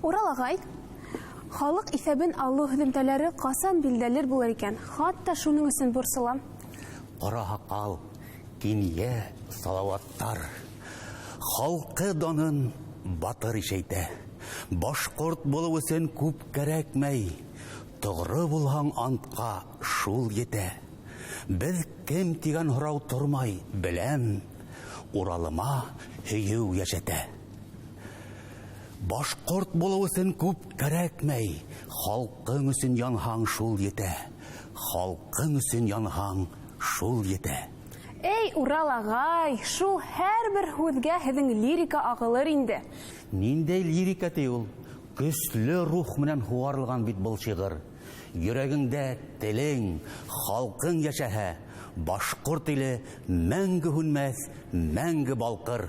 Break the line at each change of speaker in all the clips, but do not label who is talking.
Урал ағай, халыҡ иҫәбен алыу һөҙөмтәләре ҡасан билдәлер булыр икән? Хатта шуның өсөн борсолам.
Ҡара һаҡал, Кинйә, Салауаттар. Халҡы данын батыр ишәйтә. Башҡорт булыу өсөн күп кәрәкмәй. Тоғро булһаң антҡа, шул етә. Беҙ кем тигән һорау тормай, беләм. Уралыма һөйөү йәшәтә. Башҡорт булыу өсөн күп кәрәкмәй. Халҡың өсөн янһаң, шул етә. Халҡың өсөн янһаң, шул етә.
Эй, Урал ағай, шул һәр бер һүҙгә һеҙҙең лирика ағылыр инде.
Ниндәй лирика ти ул? Көслө рух менән һуғарылған бит был шиғыр. Йөрәгеңдә телең, халҡың йәшәһә, башҡорт иле мәңге һүнмәҫ, мәңге балҡыр.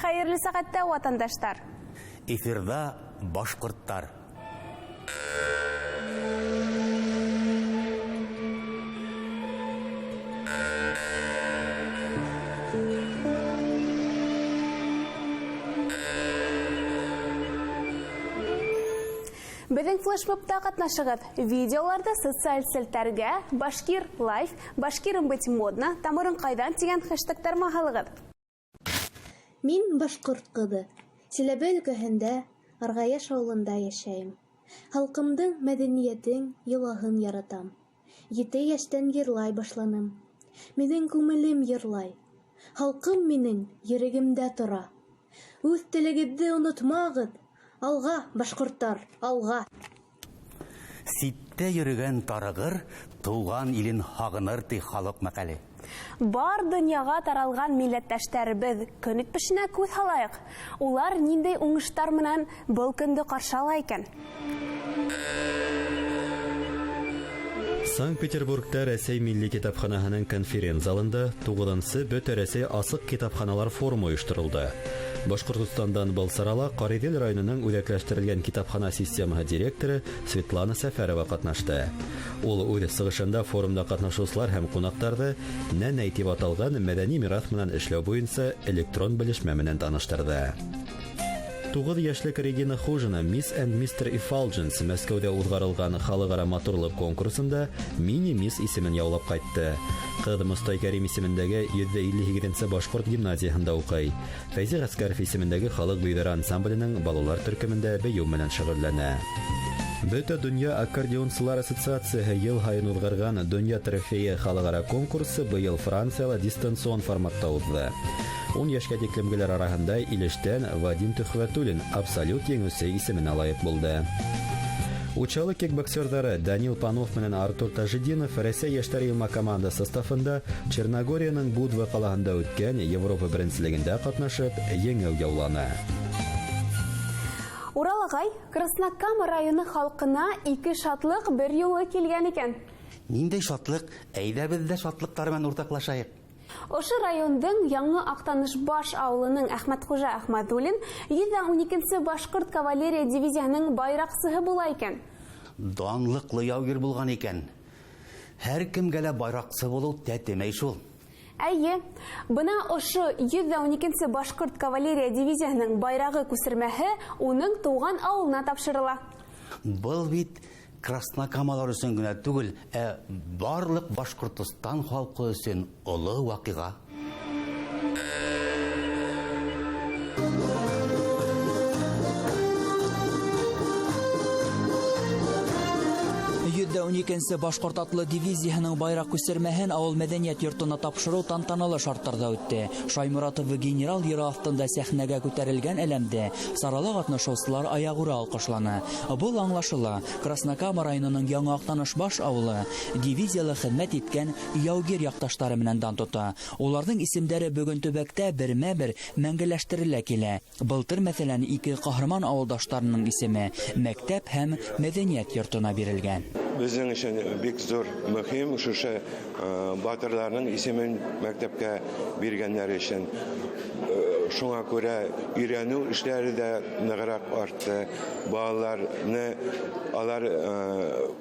Хәйерле сәғәттә, ватандаштар!
Эфирҙа башҡорттар.
Беҙҙең флешмобта ҡатнашығыҙ. Видеоларҙы социаль селтәргә Башкир Лайф, Башкирым быть модно, Тамырың ҡайҙан тигән хэштегтар менән һалығыҙ.
Мин башҡорт ҡыҙы. Силәбе өлкәһендә Арғаяш ауылында йәшәйем. Халҡымдың мәҙәниәтен, йолаһын яратам. 7 йәштән йырлай башланым. Минең күңелем йырлай. Халҡым минең йөрәгемдә тора. Үҙ телегеҙҙе онотмағыҙ. Алға, башҡорттар, алға!
Ситтә йөрөгән тарығыр, тыуған илен һағыныр ти халыҡ мәҡәле.
Бар донъяға таралған милләттәштәребеҙ көн итмешенә күҙ һалайыҡ. Улар ниндәй уңыштар менән был көндө ҡаршы ала икән?
Санкт-Петербургта Рәсәй Милли китапханаһының конференц-залында 9-нсы Бөтә Рәсәй асыҡ китапханалар форумы ойошторолдо. Башҡортостандан был сарала Ҡариҙел районының үҙәкләштерелгән китапхана системаһы директоры Светлана Сәфәрова ҡатнашты. Ул үҙ сығышында форумда ҡатнашыусылар һәм ҡунаҡтарҙы Нәнәй тип аталған мәҙәни мираҫ менән эшләү буйынса электрон белешмә менән таныштырҙы. 9 йәшлек Регина Хужина Мисс энд Мистер Эфалдженс Мәскәүҙә уҙғарылған халыҡ-ара матурлыҡ конкурсында мини-мисс исемен яулап ҡайтты. Ҡыҙ Мостай Кәрим исемендәге 158-нсе башҡорт гимназияһында уҡый. Фәйзи Ғәскәров исемендәге халыҡ бейеүҙәре ансамбленең балалар төркөмөндә бейеү менән шөғөлләнә. Бөтә донъя аккордеонсылар ассоциацияһы йыл һайын уҙғарған Донъя трофейы халыҡ-ара конкурсы быйыл Францияла дистанцион форматта уҙҙы. 10 йәшкә тиклемгеләр араһында Илештән Вадим Төхвәтуллин абсолют еңеүсе исеменә лайыҡ булды. Учалы кикбоксерҙары Данил Панов менән Артур Тажидинов Рәсәй йәштәр йыйылма команда составында Черногорияның Будва ҡалаһында үткән Европа беренселегендә ҡатнашып, еңеү яуланы.
Урал ағай, Краснокама районы халҡына ике шатлыҡ бер юлы килгән икән.
Ниндәй шатлыҡ? Әйҙә беҙ ҙә шатлыҡтар менән уртаҡлашайыҡ.
Ошо райондың Яңы Аҡтанышбаш ауылының Әхмәтхужа Әхмәҙуллин 112-нсе башҡорт кавалерия дивизияһының байраҡсыһы була икән.
Данлыҡлы яугир булған икән. Һәр кемгә лә байраҡсы булыу тәтемәй шул.
Әйе, бына ошо 112-нсе башҡорт кавалерия дивизияһының байрағы күсермәһе уның тыуған ауылына тапшырыла.
Был бит Краснокамалар өсөн генә түгел, ә барлыҡ Башҡортостан халҡы өсөн оло ваҡиға.
Йөҙҙә ун икенсе башҡорт атлы дивизияһының байраҡ күсермәһен ауыл мәҙәниәт йортона тапшырыу тантаналы шарттарҙа үтте. Шайморатов генерал йыры аҫтында сәхнәгә күтәрелгән әләмде сарала ҡатнашыусылар аяғүрә алҡышланы. Был аңлашыла. Краснокама районының Яңы Аҡтанышбаш ауылы дивизияла хеҙмәт иткән яугир яҡташтары менән дан тота. Уларҙың исемдәре бөгөн төбәктә бермә-бер мәңгеләштерелә килә. Былтыр, мәҫәлән, ике ҡаһарман ауылдаштарының исеме мәктәп һәм мәҙәниәт йортона бирелгән.
Беҙҙең өсөн бик ҙур мөһим шушы батырҙарҙың исемен мәктәпкә биргәндәре өсөн. Шуңа күрә өйрәнеү эштәре дә нығыраҡ артты. Балаларны алар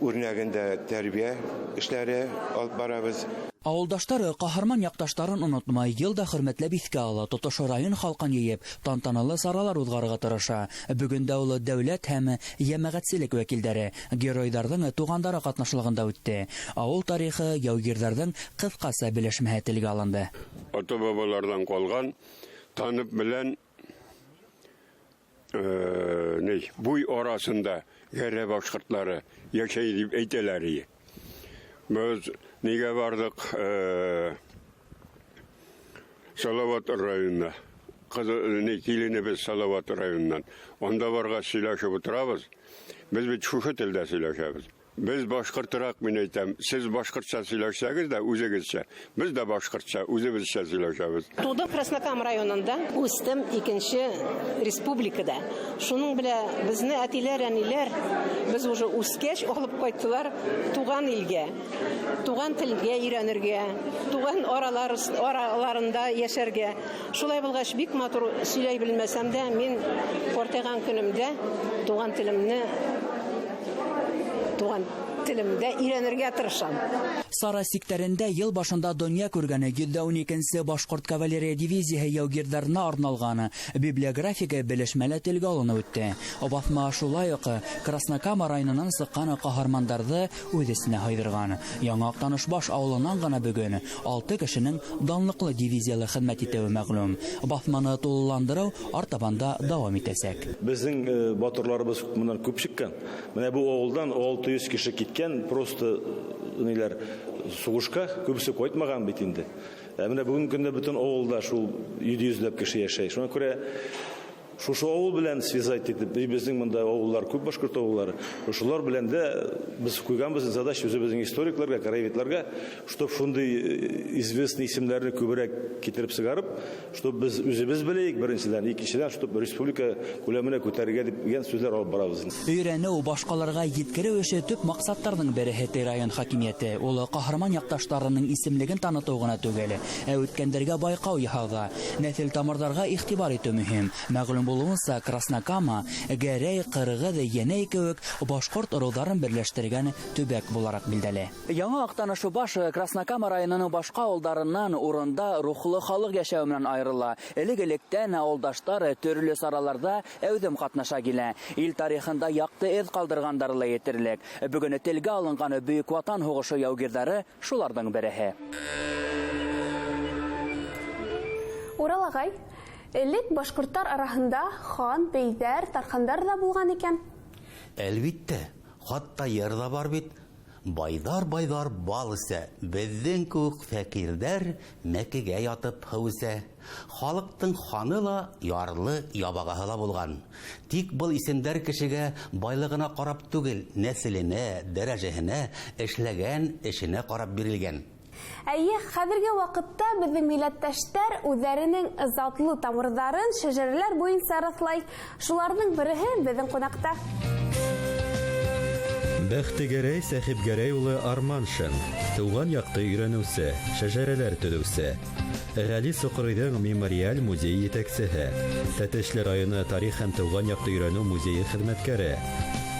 үрнәгендә тәрбиә эштәре алып барабыҙ.
Ауылдаштары ҡаһарман яҡташтарын онотмай, йыл да хөрмәтләп иҫкә ала, тотош район халҡын йыйып, тантаналы саралар уҙғарырға тырыша. Бөгөн дә ул дәүләт һәм йәмәғәтселек вәкилдәре, геройҙарҙың туғандары ҡатнашлығында үтте. Ауыл тарихы, яугирҙәрҙең ҡыҫҡаса белешмәһе телгә алынды.
Ата-бабаларҙан ҡалған танып белән буй арасында гәрә башҡортлары йәшәй тип әйтәләр. Беҙ нигә барҙыҡ Салават районына. Киленебеҙ Салават районынан. Унда барғас һөйләшеп ултырабыҙ. Беҙ бит шушы телдә һөйләшәбеҙ. Беҙ башҡортораҡ, мин әйтәм, сез башҡортса һөйләшһәгеҙ дә үҙегеҙсә, беҙ ҙә башҡортса үҙебеҙсә һөйләшәбеҙ.
Тыуҙым Краснокам районында, үҫтем икенсе республикада. Шуның белән беҙҙе әтиләр, әниләр, беҙ уже үҫкәс алып ҡайттылар туған илгә, туған телгә өйрәнергә, туған араларында йәшәргә. Шулай булғас, бик матур һөйләй белмәсәм дә, мин ҡартайған көнөмдә туған телемне туған телемдә өйрәнергә тырышам.
Сара сиктәрендә йыл башында донъя күргәне 112-нсе башҡорт кавалерия дивизияһы яугирҙәренә арналғаны библиографика белешмәлә телгә алынып үтте. Баҫма шулай уҡ Краснокама районынан сыҡҡан ҡаһармандарҙы үҙ эсенә һыйҙырған. Яңы Аҡтанышбаш ауылынан ғына бөгөн 6 кешенең данлыҡлы дивизияла хеҙмәт итеүе мәғлүм. Баҫманы тулыландырыу артабан да дауам итәсәк.
Беҙҙең батырларыбыҙ бынан күп сыҡҡан. Менә был ауылдан 600 кеше киткән, просто ниләр сугышка күбесе ҡайтмаған бит инде. Менә бөгөнгө көндә бөтөн ауылда шул 700ләп кеше йәшәй. Шуңа күрә шушы ауыл белән связать итеп, беҙҙең монда ауыллар күп, башҡорт ауыллары. Шулар белән дә беҙ ҡуйғанбыҙ задача үҙебеҙҙең историкларга, краеведларга, чтоб шундай известный исемдәрҙе күберәк китереп сығарып, чтоб беҙ үҙебеҙ беләйек беренсенән, икенсенән, чтоб республика күләменә күтәрергә дигән сүҙләр алып барабыҙ.
Өйрәнеү, башҡаларға еткереү эше төп маҡсаттарҙың береһе ти район хакимиәте. Ул ҡаһарман яҡташтарының исемлеген танытыу ғына түгел, ә үткәндәргә байҡау яһауҙа, нәҫел тамырҙарға иғтибар итеү мөһим. Мәғлүм булыуынса, Краснокама, Гәрәй, Ҡырғыҙ, Йәнәй кеүек башҡорт ырыуҙарын берләштергән төбәк булараҡ билдәле. Яңы Аҡтанышбаш Краснокама районының башҡа ауылдарынан урында рухлы халыҡ йәшәүе менән айырыла. Элек-электән ауылдаштар төрлө сараларҙа әүҙем ҡатнаша килә. Ил тарихында яҡты эҙ ҡалдырғандары ла етерлек. Бөгөн телгә алынған Бөйөк Ватан һуғышы яугирҙәре шуларҙың береһе.
Урал ағай, элек башҡорттар араһында хан, бейҙәр, тархандар ҙа булған икән.
Әлбиттә, хатта йыр ҙа бар бит. Байҙар-байҙар бал эсә, беҙҙең кеүек фәҡирҙәр мәкегә ятып һыу эсә. Халыҡтың ханы ла, ярлы ябағаһы ла булған. Тик был исемдәр кешегә байлығына ҡарап түгел, нәҫеленә, дәрәжәһенә, эшләгән эшенә ҡарап бирелгән.
Әйе, хәҙерге ваҡытта беҙҙең милләттәштәр үҙҙәренең затлы тамырҙарын шәжәрәләр буйынса раҫлай. Шуларҙың береһе беҙҙең ҡунаҡта.
Бәхтегәрәй Сәхибгәрәй улы Арманшин, тыуған яҡты өйрәнеүсе, шәжәрәләр төҙөүсе, Ғәли Соҡоройҙоң мемориаль музей етәксеһе, Тәтешле районы тарих һәм тыуған яҡты өйрәнеү музейы хеҙмәткәре,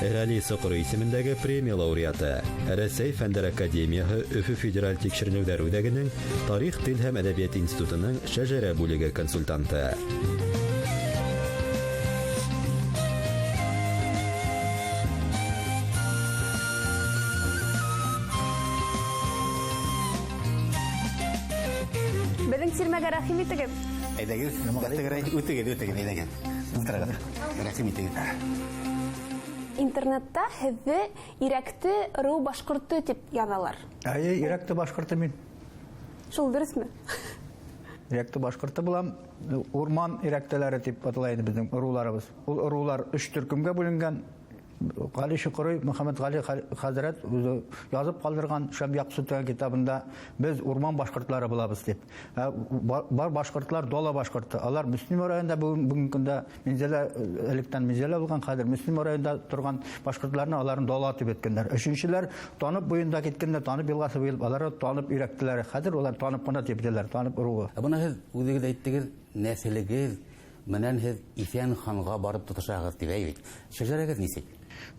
Ғәли Соҡорой исемендәге премия лауреаты, Рәсәй Фәндәр Академияһы Өфө Федераль тикшеренеүҙәр үҙәгенең Тарих, тел һәм әҙәбиәт институтының шәжәрә бүлеге консультанты.
Беҙҙең тирмәгә рәхим итегеҙ.
Әйҙәгеҙ, Бәхтегәрәй, үтегеҙ, үтегеҙ, әйҙәгеҙ. Ултырығыҙ. Рәхим итегеҙ.
Интернетта һеҙҙе Ирәкте ырыу башҡорто тип яҙалар.
Әйе, Ирәкте башҡорто мин.
Шул дөрөҫмө?
Ирәкте башҡорто булам. Урман ирәктеләре тип атала инде беҙҙең ырыуларыбыҙ. Ул ырыулар өс төркөмгә бүленгән. Ғәли Шоҡорой, Мөхәммәт Ғәли хәҙрәт үҙе яҙып ҡалдырған Шәм Яҡсу тигән китабында беҙ урман башҡортлары булабыҙ тип. Бар башҡортлар дола башҡорто. Алар Мөслим районында бөгөнгө көндә Минзәлә, электән Минзәлә булған, хәҙер Мөслим районында торған башҡортларны аларын дола тип әйткәндәр. Өсөнсөләр Танып буйында киткәндә Танып йылғасы буйылып, алар Танып өйрәктеләр. Хәҙер улар Танып ҡына тип әйтәләр, Танып ырыуы.
Ә бына һеҙ үҙегеҙ әйттегеҙ, нәҫелегеҙ менән һеҙ Иҫән ханға барып тоташағыҙ тип әйт. Шәжәрәгеҙ нисек?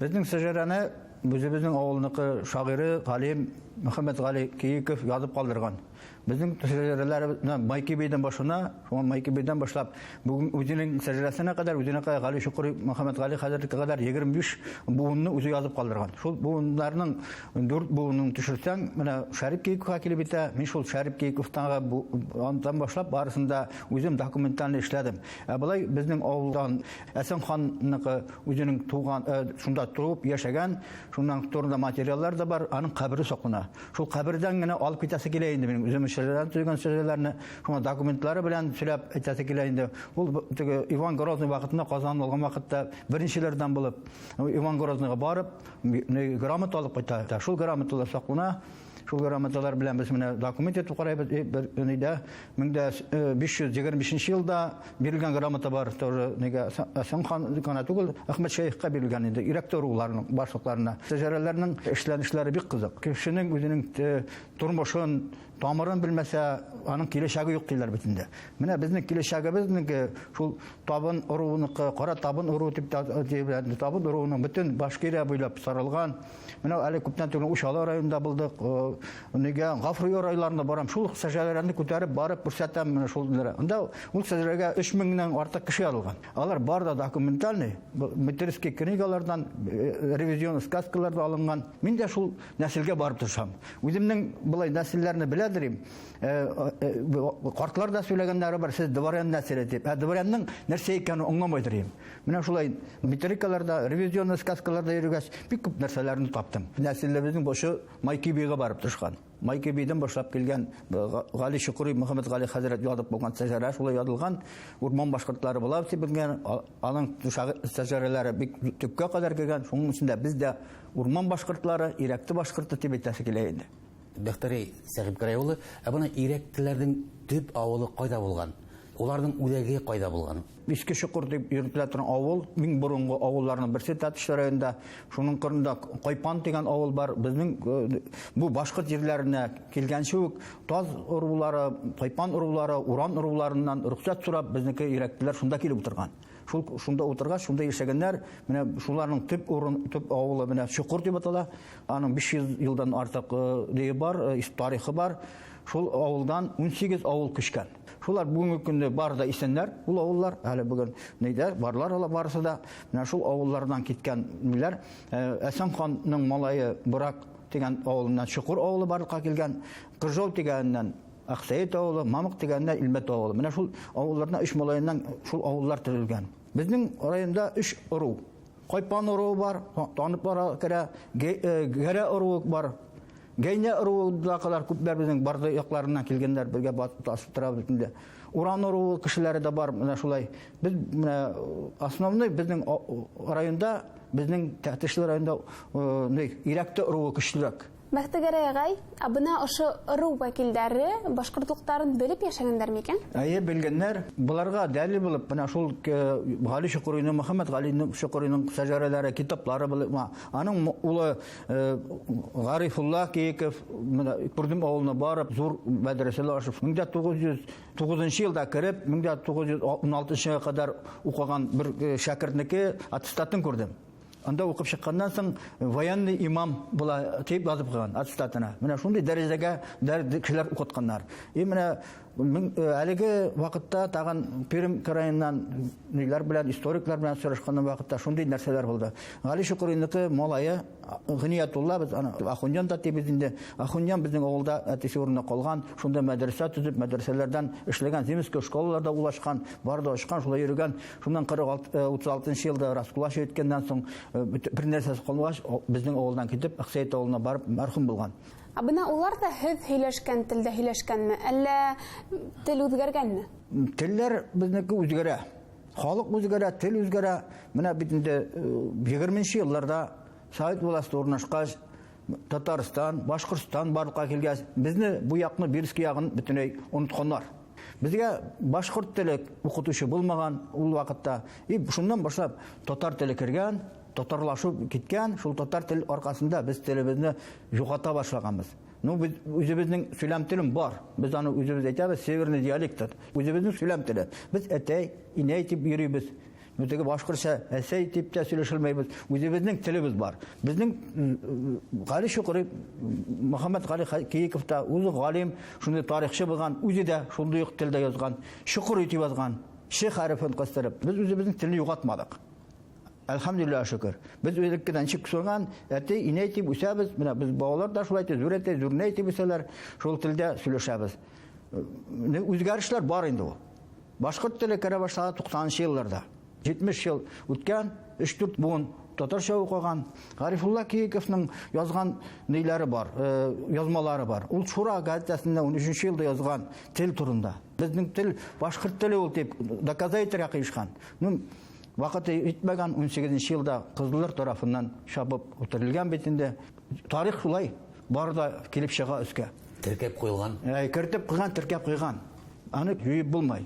Беҙҙең шәжәрәне Үзебезнең авылныкы шагыйре, галим Мөхәммәтгали Киеков язып калдырган. Безнең шәҗәрәләребез менә Майки бейдән башына, шуңа Майки бейдән башлап, бүген үзенең шәҗәрәсенә кадәр, үзенә кадәр Гали Чокрый Мөхәммәтгали хәзрәткә кадәр 25 буынны үзе язып калдырган. Шул буыннарның дүрт буынын төшерсәң, менә Шәрип Киековка килеп җитә. Мин шул Шәрип Киековтан андан башлап барысын да үзем документально эшләдем. Ә болай безнең авылдан Әсән ханныкы үзенең туган, шунда туып яшәгән, шуннан турында материаллар да бар, аның кабере саклана. Шул кабердән генә алып китәсе килә инде минем үзем шәҗәрәдән төзегән шәҗәрәләрне, шуңа документлары белән сөйләп әйтәсе килә инде. Ул теге Иван Грозный вакытында Казан алган вакытта беренчеләрдән булып Иван Грозныйга барып, грамота алып кайта. Шул грамоталар саклана. Шул грамоталар белән без менә документ итеп карайбыз. Бер нидә 1525 елда бирелгән грамота бар, тоже нигә Әсән хан гына түгел, Әхмәт Шәехкә бирелгән инде, Ирәктә ыруларының башлыкларына. Шәҗәрәләрнең эшләнешләре бик кызык. Кешенең үзенең тормышын, тамырын белмәсә, аның киләчәге юк диләр бит инде. Менә безнең киләчәгебезнеке шул табын ыруыныкы, кара табын ыруы дип табын ыруының бөтен Башкирия буйлап сарылган. Менә әле күптән түгел Учалы районында булдык. Нигә Гафури районнарында барам. Шул шәҗәрәләрне күтәреп барып күрсәтәм менә шул. Анда ул шәҗәрәгә 3000-нән артык кеше язылган. Алар бар да документальный, метрический книгалардан, ревизионный сказкаларда алынган. Мин дә шул нәселгә барып тырышам. Үземнең болай нәселләрне беләдер им. Картлар да сөйләгәннәре бар, сез дворян нәселе дип. Ә дворянның нәрсә икәнен аңламайдыр им. Менә шулай метрикаларда, ревизионный сказкаларда йөргәч, бик күп нәрсәләрне таптым. Нәселебезнең башы Майкибига барып төшкән. Майкибидән башлап килгән Гали Чокрый, Мөхәммәт Гали хәзрәт язып булган шәҗәрә шулай язылган. Урман башкортлары була дип белгән. Аның шәҗәрәләре бик төпкә кадәр кергән. Шуның өчен дә без дә урман башкортлары, Ирәкте башкорты дип әйтәсе килә инде.
Бәхтәрәй Сәхибгәрәй улы, ә бына Ирәктеләрнең төп авылы кайда булган? Уларның үзәге кайда булган?
Иске Чокыр дип йөртелә торган авыл, иң борынгы авылларның берсе Тәтеш районында. Шуның кырында Кайпан дигән авыл бар. Безнең бу башкорт җирләренә килгәнче үк Таз ырулары, Кайпан ырулары, Уран ыруларыннан рөхсәт сорап, безнеке ирәктеләр шунда килеп утырган. Шул шунда утыргач, шунда яшәгәннәр. Менә шуларның төп урын, төп авылы менә Чокыр дип атала. Аның 500 елдан артык дие бар, тарихы бар. Шул авылдан 18 авыл күчкән. Шулар бүгенге көндә бар да исәннәр, ул авыллар, әле бүген нидә, барлар алар барысы да. Менә шул авыллардан киткән ниләр, Әсән ханның малае Бурак дигән авылыннан Чокыр авылы барлыкка килгән, Кыржау дигәннән Аксәет авылы, Мамык дигәннән Илмәт авылы. Менә шул авыллардан өч малаеннан шул авыллар төзелгән. Безнең районда өч ыру. Кайпан ыруы бар, танып бара керә, Гәрә ыруы бар. Гәйнә ыруындагылар күпләр безнең Барды якларыннан килгәннәр, бергә басып торабыз инде. Уран ыруы кешеләре дә бар, менә шулай. Без менә основной безнең районда, безнең Тәтешле районында Ирәкте ыруы көчлерәк.
Бәхтегәрәй агай, ә бына ошо ыру вәкилдәре башкортлыктарын белеп яшәгәндәр микән?
Әйе, белгәннәр. Боларга дәлил булып, менә шул Гали Чокрыйның, Мөхәммәт Галиның Чокрыйның шәҗәрәләре, китаплары булып, аның улы Гарифулла Киеков менә Күрдем авылына барып, зур мәдрәсәләр ачып, 1909 елда кереп, 1916 кадәр укыган бер шәкертнеке аттестатын күрдем. Анда укып чыкканнан соң военный имам була дип язып куйган аттестатына. Менә шундый дәрәҗәгә кешеләр укытканнар. И менә әлеге вакытта тагын Пермь краеннан ниләр белән, историклар белән сорашкан вакытта шундый нәрсәләр булды. Гали Чокрыйныкы малае Гыниятулла, без аны Ахуньян да дибез инде. Ахуньян безнең авылда әтисе урынына калган, шунда мәдрәсә төзеп, мәдрәсәләрдән эшләгән, земский школаларда улашкан, бар да очкан, шулай йөргән. Шуннан 36 елда раскулачивать иткәннән соң, бер нәрсәсе калмагач, безнең авылдан китеп, Аксәет авылына барып мәрхүм булган.
Ә бына улар да һеҙ һөйләшкән телдә һөйләшкәнме, әллә тел үҙгәргәнме?
Телләр безнеке үзгәрә. Халык үзгәрә, тел үзгәрә. Менә бит инде 20 елларда Совет власте урнашкач, Татарстан, Башкортстан барлыкка килгәч, безне бу якны, Бирский ягын бөтенләй онытканнар. Безгә башкорт теле укытучы булмаган ул вакытта. И шуннан башлап татар теле кергән, татарлашу киткән, шул татар тел аркасында без телебезне югата башлаганбыз. Ну, без үзебезнең сөйләм телем бар. Без аны үзебез әйтәбез, северный диалект. Үзебезнең сөйләм теле. Без әтәй, инәй дип йөрибез. Теге башҡортса әсәй тип тә сөйләшелмәйбеҙ. Үҙебеҙҙең телебеҙ бар. Беҙҙең Ғали Шоҡорой, Мөхәммәт Ғали Кейиков та үҙе ғалим, шундай тарихсы булған, үҙе дә шундай уҡ телдә яҙған, Шоҡорой тип яҙған, Ш хәрефен ҡыҫтырып. Беҙ үҙебеҙҙең телне юғалтманыҡ. Әлхәмдүлилләһ шөкөр. Беҙ элеккедән нисек сыҡҡан, әтей, инәй тип үсәбеҙ. Менә беҙ балалар да шулай итеп, ҙур әтей, ҙур инәй тип үсәләр. Шул телдә сөйләшәбеҙ. Үҙгәрешләр бар инде ул. Башҡорт теле керә башланы 90-нчы йылларҙа. 70 йыл үткән, 3-4 быуын татарса уҡыған. Ғарифулла Кейиковның яҙған ниләре бар, яҙмалары бар. Ул Шура газетасында 13-нче йылда яҙған тел турында. Беҙҙең тел башҡорт теле ул тип доказать итергә ҡыйышҡан. Ну, ваҡыты етмәгән, 18-нче йылда ҡыҙылдар тарафынан шабып үтерелгән бит инде. Тарих шулай, бар да килеп сыға өҫкә.
Теркәп ҡуйылған.
Кертеп ҡуйған, теркәп ҡуйған. Аны юйып булмай.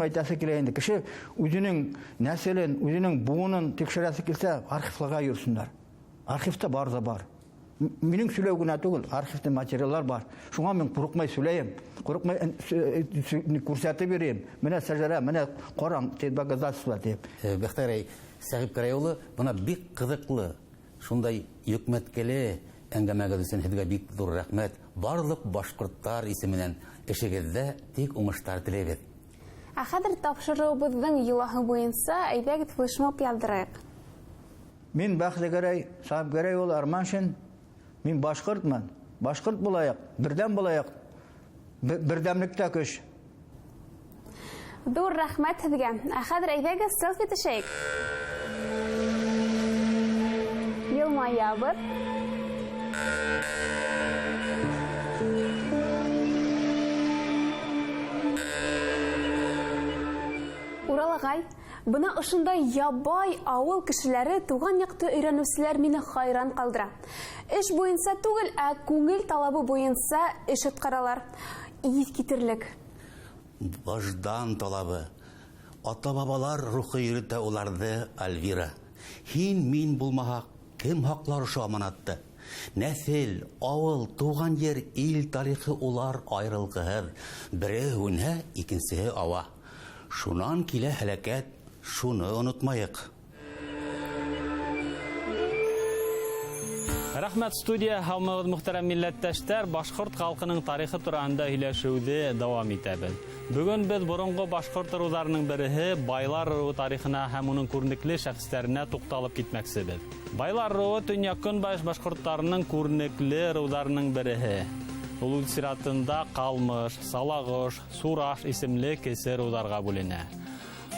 Әйтәсе килә инде, кеше үҙенең нәҫелен, үҙенең быуынын тикшерәсе килсә, архивларға йөрөһөндәр. Архивта бар ҙа бар. Минең һөйләү генә түгел, архивта материалдар бар. Шуңа мин ҡурҡмай һөйләйем, ҡурҡмай күрһәтеп йөрөйөм. Менә сәжәрә, менә ҡарам, доказательства тип.
Бәхтәрәй Сәғипгәрәй улы, бына бик ҡыҙыҡлы, шундай йөкмәткеле әңгәмәгеҙ өсөн һеҙгә бик ҙур рәхмәт. Барлыҡ башҡорттар исеменән эшегеҙҙә тик уңыштар теләйбеҙ.
Ә хәҙер тапшырыуыбыҙҙың йолаһы буйынса әйҙәгеҙ флешмоб яҙҙырайыҡ.
Мин Бәхтегәрәй Сәғипгәрәй улы Арманшин. Мин башҡортман. Башҡорт булайыҡ, берҙәм булайыҡ. Берҙәмлектә көс.
Ҙур рәхмәт һеҙгә. Ә хәҙер әйҙәгеҙ селфи төшәйек. Йылмаябыҙ. Урал ағай, бына ошондай ябай ауыл кешеләре туған яҡты өйрәнеүселәр мине хайран ҡалдыра. Эш буйынса түгел, ә күңел талабы буйынса эш атҡаралар. Иҫ китерлек.
Баждан талабы. Ата-бабалар рухы йөрөтә уларҙы, Альвира. Һин, мин булмаһаҡ, кем һаҡлар ошо аманатты? Нәҫел, ауыл, туған ер, ил тарихы улар айырылғыһыҙ. Береһе һүнһә, икенсеһе ауа. Шунан килә һәләкәт, шуны онотмайыҡ.
Рәхмәт, студия, һаумығыҙ, мөхтәрәм милләттәштәр. Башҡорт халҡының тарихы тураһында һөйләшеүҙе дауам итәбеҙ. Бөгөн беҙ боронғо башҡорт ырыуҙарының береһе Байлар ырыуы тарихына һәм уның күренекле шәхестәренә туҡталып китмәксебеҙ. Байлар ырыуы төньяҡ-көнбайыш башҡорттарының күренекле ырыуҙарының береһе. Ул үҙ сиратында Ҡалмыш, Салағош, Сураш исемле кесе ырыуҙарға бүленә.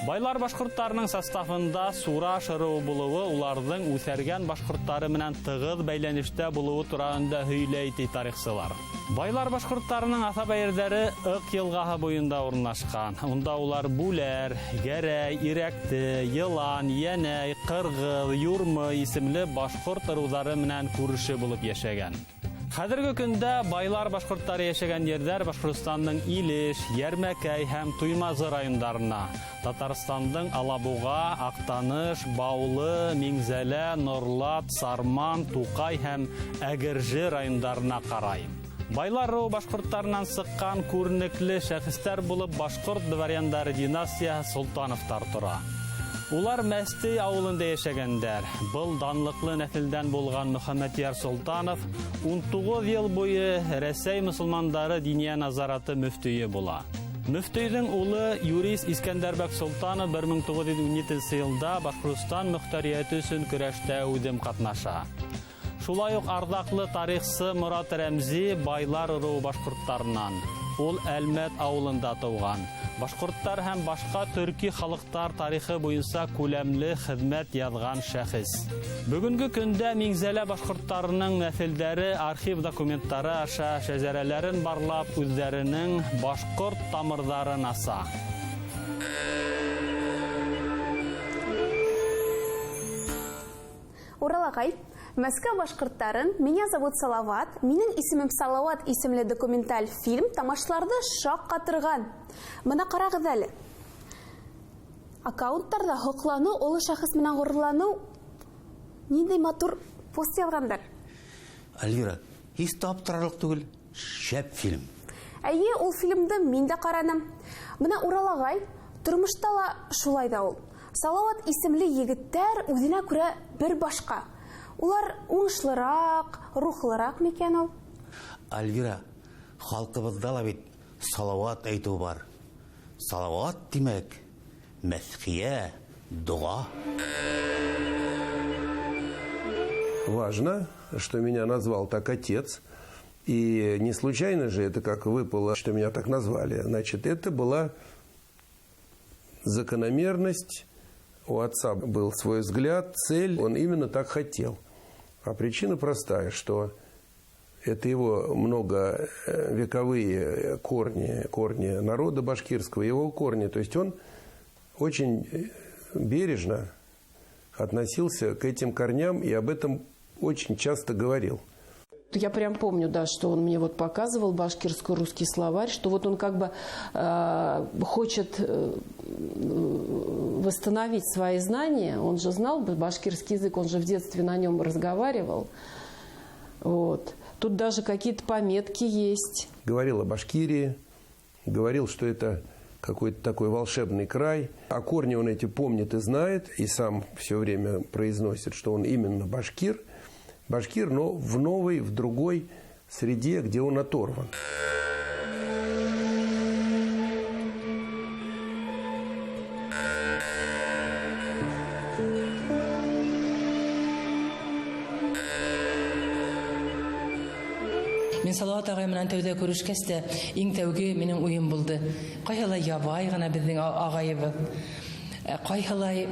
Байлар башҡорттарының составында Сураш ырыуы булыуы уларҙың үҫәргән башҡорттары менән тығыҙ бәйләнештә булыуы тураһында һөйләй ти тарихсылар. Байлар башҡорттарының аҫаба ерҙәре Ыҡ йылғаһы буйында урынлашҡан. Унда улар Бүләр, Гәрәй, Ирәкте, Йылан, Йәнәй, Ҡырғыҙ, Юрмы исемле башҡорт ырыуҙары менән күрше булып йәшәгән. Хәҙерге көндә байлар башҡорттары йәшәгән ерҙәр Башҡортостандың Илеш, Йәрмәкәй һәм Туймазы райондарына, Татарстандың Алабуға, Аҡтаныш, Баулы, Миңзәлә, Норлат, Сарман, Туҡай һәм Әгерже райондарына ҡарай. Байлар ырыуы башҡорттарынан сыҡҡан күренекле шәхестәр булып башҡорт дворяндары династияһы Солтановтар тора. Улар Мәстей ауылында йәшәгәндәр. Был данлыҡлы нәҫелдән булған Мөхәммәтйәр Солтанов 19 йыл буйы Рәсәй мосолмандары диния назараты мөфтөйө була. Мөфтөйҙөң улы юрист Искәндәрбәк Солтанов 1917 йылда Башҡортостан мөхтәриәте өсөн көрәштә үҙем ҡатнаша. Шулай уҡ арҙаҡлы тарихсы Морат Рәмзи Байлар ырыуы башҡорттарынан. Ул Әлмәт ауылында тыуған. Башҡорттар һәм башҡа төрки халыҡтар тарихы буйынса күләмле хеҙмәт яҙған шәхес. Бөгөнгө көндә Миңзәлә башҡорттарының нәҫелдәре архив документтары аша шәжәрәләрен барлап, үҙҙәренең башҡорт тамырҙарын аса.
Урал ағай, Мәскәү башҡорттарын «Меня зовут Салават», «Минең исемем Салават» исемле документаль фильм тамашаларҙы шаҡ ҡатырған. Бына ҡарағыҙ әле. Аккаунттарҙа һоҡланыу, оло шәхес менән ғорурланыу ниндәй матур пост яҙғандар.
Альвира, һис тә аптырарлыҡ түгел, шәп фильм.
Эйе, ул фильмды мин дә ҡараным. Бына Урал ағай, тормошта ла шулай ҙа ул. Салават исемле егеттәр үҙенә күрә бер башҡа. Улар уңышлыраҡ, рухлыраҡ микән ул?
Альвира, халҡыбыҙҙа ла бит салават әйтеү бар. Салават тимәк, мәҫхиә, доға.
Важно, что меня назвал так отец. И не случайно же это как выпало, что меня так назвали. Значит, это была закономерность. У отца был свой взгляд, цель. Он именно так хотел. А причина простая, что это его многовековые корни, корни народа башкирского, его корни. То есть он очень бережно относился к этим корням и об этом очень часто говорил.
Я прям помню, да, что он мне вот показывал башкирско-русский словарь, что вот он как бы хочет восстановить свои знания. Он же знал башкирский язык, он же в детстве на нем разговаривал. Вот. Тут даже какие-то пометки есть.
Говорил о Башкирии, говорил, что это какой-то такой волшебный край. А корни он эти помнит и знает, и сам все время произносит, что он именно башкир. Башкир, но в новой, в другой среде, где он оторван.
Мин Салават ағай менән тәүҙә күрешкәс тә иң тәүге минең уйым булды. Ҡайһылай ябай ғына беҙҙең ағайыбыҙ. Ҡайһылай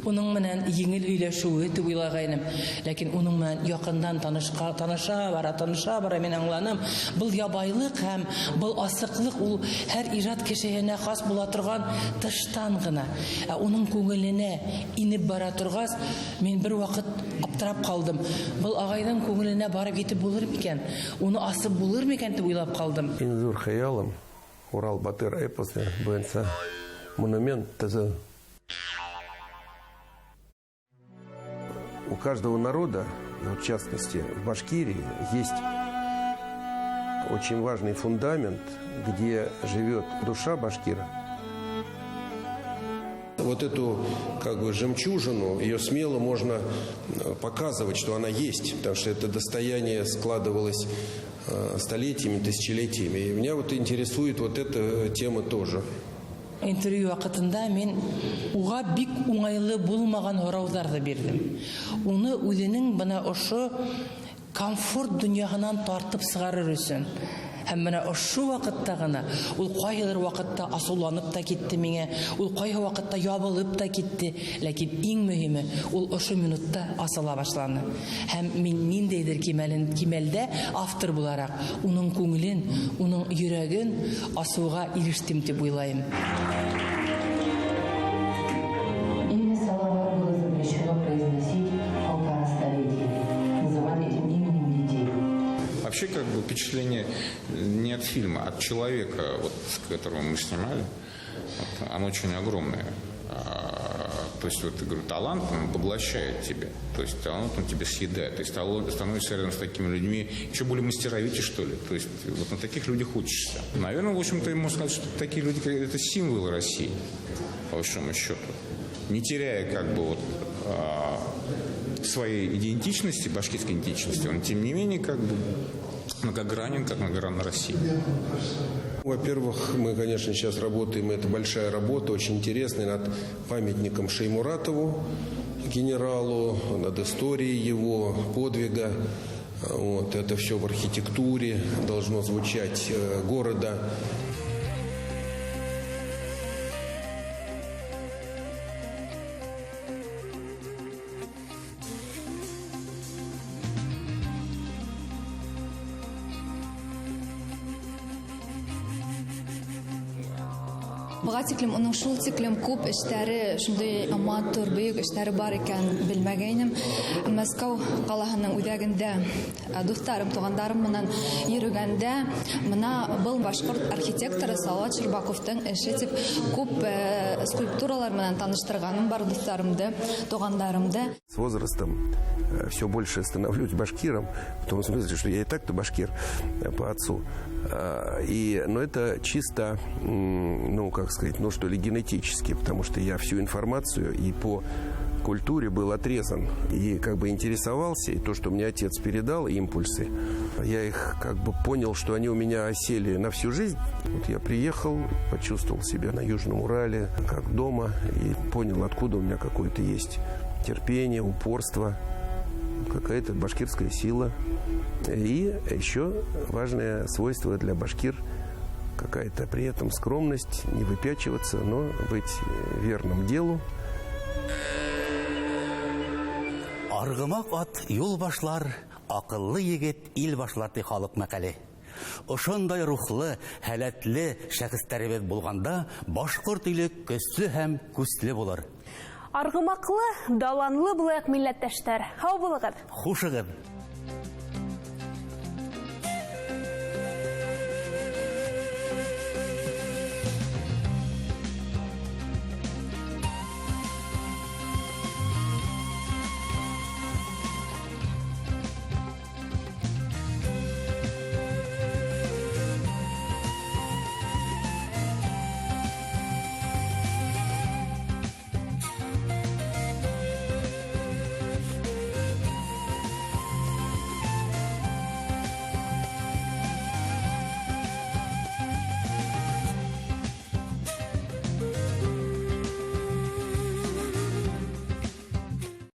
уның менән еңел һөйләшеүе тип уйлағайным. Ләкин уның менән яҡындан таныша бара мин аңланым. Был ябайлыҡ һәм был асыҡлыҡ ул һәр ижад кешеһенә хас була торған тыштан ғына. Ә уның күңеленә инеп бара торғас, мин бер ваҡыт аптырап ҡалдым. Был ағайҙың күңеленә барып етеп булыр микән? Уны асып булыр микән тип уйлап ҡалдым.
Иң ҙур хыялым Урал батыр эпосы буйынса монумент төҙөү. У каждого народа, и вот в частности в Башкирии, есть очень важный фундамент, где живет душа башкира. Вот эту как бы жемчужину, ее смело можно показывать, что она есть, потому что это достояние складывалось столетиями, тысячелетиями. И меня вот интересует вот эта тема тоже.
Интервью ваҡытында мин уға бик уңайлы булмаған һорауҙарҙы бирҙем. Уны үҙенең бына ошо комфорт донъяһынан тартып сығарыр өсөн. Һәм бына ошо ваҡытта ғына ул ҡайһылыр ваҡытта асыуланып та китте миңә, ул ҡайһы ваҡытта ябылып та китте, ләкин иң мөһиме ул ошо минутта асыла башланы. Һәм мин ниндәйҙер кимәлдә автор булараҡ уның күңелен, уның йөрәген асыуға ирештем тип уйлайым.
Имя Салават было запрещено произносить полтора столетия. Называли этим именем детей.
Вообще, как бы, впечатление не от фильма, а от человека, вот, которого мы снимали, вот, оно очень огромное. То есть, вот, я говорю, талант, он поглощает тебя, то есть талант, он тебя съедает, то есть становишься рядом с такими людьми еще более мастеровитее, что ли, то есть вот на таких людях учишься. Наверное, в общем-то, можно сказать, что такие люди, это символы России, по большому счету, не теряя как бы вот своей идентичности, башкирской идентичности, он, тем не менее, как бы многогранен, как многогранна Россия.
Во-первых, мы, конечно, сейчас работаем, это большая работа, очень интересная, над памятником Шаймуратову, генералу, над историей его подвига. Вот, это все в архитектуре должно звучать города.
Быға тиклем уның шул тиклем күп эштәре, шундай матур, бөйөк эштәре бар икән белмәгәйнем. Мәскәү ҡалаһының үҙәгендә дуҫтарым, туғандарым менән йөрөгәндә, мына был башҡорт архитекторы Салават Щербаковтың эше тип күп скульптуралар менән таныштырғаным бар дуҫтарымды, туғандарымды.
С возрастом все больше становлюсь башкиром, в том смысле, что я и так-то башкир по отцу. Но это чисто, ну, как сказать, ну что ли, генетически, потому что я всю информацию и по культуре был отрезан. И как бы интересовался, и то, что мне отец передал, импульсы, я их как бы понял, что они у меня осели на всю жизнь. Вот я приехал, почувствовал себя на Южном Урале, как дома, и понял, откуда у меня какое-то есть терпение, упорство, какая-то башкирская сила. И еще важное свойство для башкир – какая-то при этом скромность, не выпячиваться, но быть верным делу.
Аргымак ат юл башлар, акыллы егет ил башлар ди халык мәкале. Ошондай рухлы, һәләтле шәхесләребеҙ булғанда, башҡорт иле көслө һәм күсле булыр.
Арғымаҡлы, даланлы булайыҡ, милләттәштәр. Һау булығыҙ.
Хушығыҙ.